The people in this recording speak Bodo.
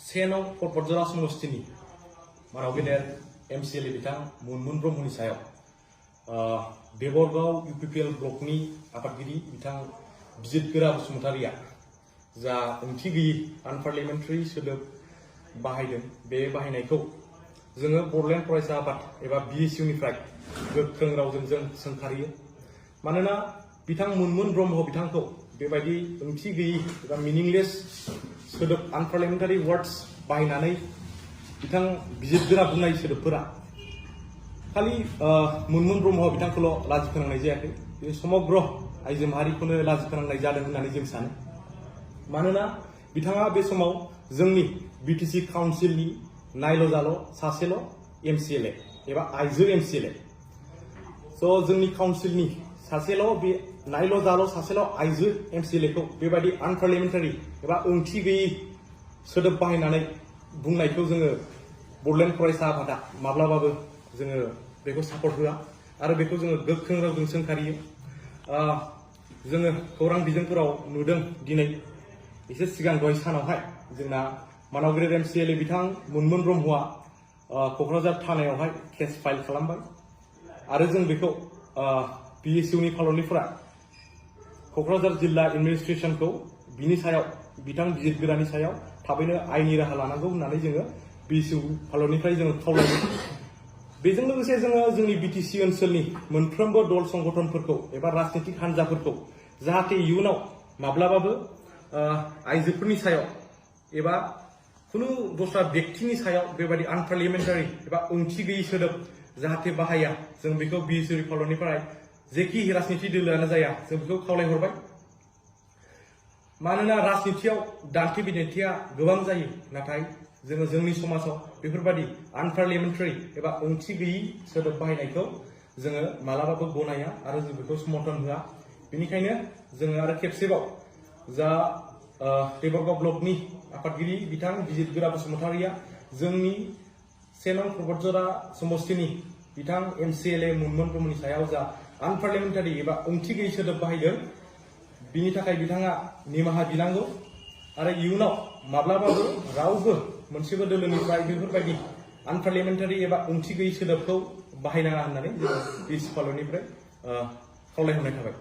सेनाव क'क्राझार समस्तिनि मानाव गेदेर एमसिएलए बिथां मुनमुन ब्रह्मनि सायाव बेगरगाव इउपिपिएल ब्लकनि आफादगिरि बिथां बिजितगोरा बसुमतारिया जा ओंथि गैयि आनपार्लियामेन्टारि सोदोब बाहायदों बे बाहायनायखौ जोङो बड'लेण्ड फरायसा आफाद एबा बिएसइउनिफ्राय गोख्रों रावजों जों सोंखारियो। मानोना बिथां मुनमुन ब्रह्म बिथांखौ बेबायदि ओंथि गैयि एबा मिनिंलेस सोदोब आनपार्लियामेन्टारि वार्ड्स बाहायनानै बिथां बिजितगोरा बुंनाय सोदोबफोरा खालि मुनमुन ब्रह्म बिथांखौल' लाजि फोनांनाय जायाखै, बे समग्र आइजो माहारिखौनो लाजि फोनांनाय जादों होननानै जों सानो। मानोना बिथाङा बे समाव जोंनि बिटिसि काउन्सिलनि नायल' जाल' सासेल' एमसिएलए एबा आइजो एमसिएलए। जोंनि काउन्सिलनि सासेल' बे नायल' जाल' सासेल' आइजो एमसिएलएखौ बेबायदि आनपार्लियामेन्टारि एबा ओंथि गैयि सोदोब बाहायनानै बुंनायखौ जोङो बड'लेण्ड फरायसा आफादा माब्लाबाबो जोङो बेखौ सापर्ट होआ आरो बेखौ जोङो गोख्रों रावजों सोंखारियो। जोङो खौरां बिजोंफोराव नुदों दिनै एसे सिगां दहाय सानावहाय जोंना मानाव गेदेर एमसिएलए बिथां मुनमुन ब्रह्मआ क'क्राझार थानायावहाय केस फाइल खालामबाय आरो जों बेखौ बिएसइउनि फालनिफोरा क'क्राझार जिल्ला एडमिनिस्ट्रेसनखौ बिनि सायाव बिथां बिजितगोरानि सायाव थाबैनो आयेननि राहा लानांगौ होननानै जोङो बिएसइउ फालनिफ्राय जोङो खावलायो। बेजों लोगोसे जोङो जोंनि बिटिसि ओनसोलनि मोनफ्रोमबो दल संगठनफोरखौ एबा राजनीतिक हान्जाफोरखौ जाहाथे इयुनाव माब्लाबाबो आइजोफोरनि सायाव एबा खुनु दस्रा व्यक्तिनि सायाव बेबायदि आनपार्लियामेन्टारि एबा ओंथि गैयि सोदोब जाहाथे बाहाया, जों बेखौ बिएसइउ फालनिफ्राय जेखि राजनीति दोलोआनो जाया जों बेखौ खावलायहरबाय। मानोना राजनीतियाव दान्थे बिदान्थेया गोबां जायो, नाथाय जोङो जोंनि समाजाव बेफोरबायदि आनपार्लियामेन्टारि एबा ओंथि गैयि सोदोब बाहायनायखौ जोङो मालाबाबो गनाया आरो जों बेखौ समर्थन होआ। बेनिखायनो जोङो आरो खेबसेबाव जा बेगरगाव ब्लकनि आफादगिरि बिथां बिजितगोरा बसुमतारिया जोंनि सेनं क'क्राझार समस्तिनि बिथां एमसिएलए मुनमुन ब्रह्मनि सायाव जा आनपार्लियामेन्टारि एबा ओंथि गैयि सोदोब बाहायदों बिनि थाखाय बिथाङा निमाहा बिनांगौ आरो इयुनाव माब्लाबाबो रावबो मोनसेबो दोलोनिफ्राय बेफोरबायदि आनपार्लियामेन्टारि एबा ओंथि गैयि सोदोबखौ बाहायनाङा होननानै जों बिएसइउ फालनिफ्राय खावलायहरनाय थाबाय।